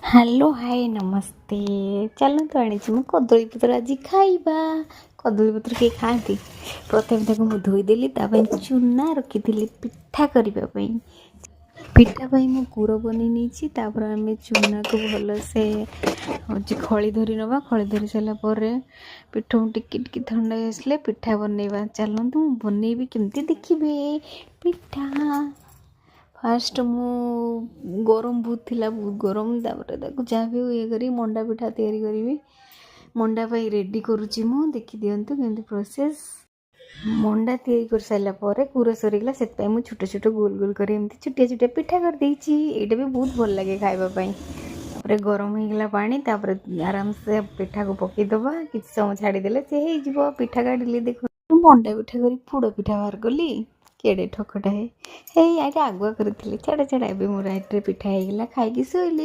Hello, ହାଏ, ନମସ୍ତେ। ଚାଲନ୍ତୁ, ଆଣିଛି ମୁଁ କଦଳୀ ପତ୍ର, ଆଜି ଖାଇବା। କଦଳୀ ପତ୍ର କିଏ ଖାଆନ୍ତି? ପ୍ରଥମେ ତାକୁ ମୁଁ ଧୋଇଦେଲି। ତା ପାଇଁ ଚୁନା ରଖିଥିଲି ପିଠା କରିବା ପାଇଁ। ପିଠା ପାଇଁ ମୁଁ ପୁର ବନେଇ ନେଇଛି। ତାପରେ ଆମେ ଚୁନାକୁ ଭଲସେ ହେଉଛି ଖଳି ଧରି ନେବା। ଖଳି ଧରି ସାରିଲା ପରେ ପିଠା ଟିକେ ଟିକେ ଥଣ୍ଡା ହେଇ ଆସିଲେ ପିଠା ବନେଇବା। ଚାଲନ୍ତୁ, ମୁଁ ବନେଇବି କେମିତି ଦେଖିବେ। ପିଠା ଫାଷ୍ଟ ମୁଁ ଗରମ ବହୁତ ଥିଲା, ବହୁତ ଗରମ। ତାପରେ ତାକୁ ଯାହା ବି ଇଏ କରି ମଣ୍ଡା ପିଠା ତିଆରି କରିବି। ମଣ୍ଡା ପାଇଁ ରେଡ଼ି କରୁଛି ମୁଁ, ଦେଖିଦିଅନ୍ତୁ କେମିତି ପ୍ରୋସେସ୍। ମଣ୍ଡା ତିଆରି କରିସାରିଲା ପରେ ପୁର ସରିଗଲା, ସେଥିପାଇଁ ମୁଁ ଛୋଟ ଛୋଟ ଗୋଲ ଗୋଲ କରି ଏମିତି ଛୋଟିଆ ଛୋଟିଆ ପିଠା କରିଦେଇଛି। ଏଇଟା ବି ବହୁତ ଭଲ ଲାଗେ ଖାଇବା ପାଇଁ। ତାପରେ ଗରମ ହେଇଗଲା ପାଣି। ତାପରେ ଆରାମସେ ପିଠାକୁ ପକାଇଦେବା। କିଛି ସମୟ ଛାଡ଼ିଦେଲେ ସେ ହେଇଯିବ। ପିଠା କାଢ଼ିଲି, ଦେଖ, ମଣ୍ଡା ପିଠା କରି ପୋଡ଼ ପିଠା ବାହାର କଲି। କେଡ଼େ ଠକଟା। ହେଇ, ଏଇଟା ଆଗୁଆ କରିଥିଲି। ଛାଡ଼ ଛାଡ଼, ଏବେ ମୋ ରାଇଟ୍ରେ ପିଠା ହେଇଗଲା, ଖାଇକି ଶୋଇଲି।